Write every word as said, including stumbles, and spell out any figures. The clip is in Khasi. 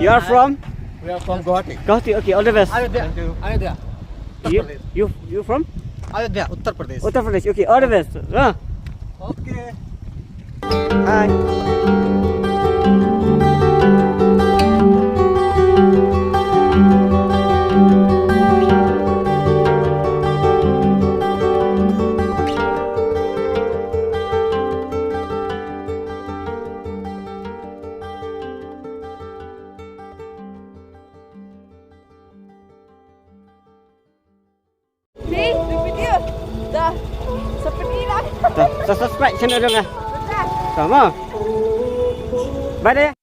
You are from? We are from Guwahati. Guwahati. Okay, all the best. Ayodhya. Thank you. Ayodhya. You, you, you from? Ayodhya, Uttar Pradesh. Uttar Pradesh. Okay, all the best. Huh? Okay. Hi. Ni, the video. Dah. Seperti lah. Dah, sa-, subscribe channel dong ah. Dah. Sama. Bye deh.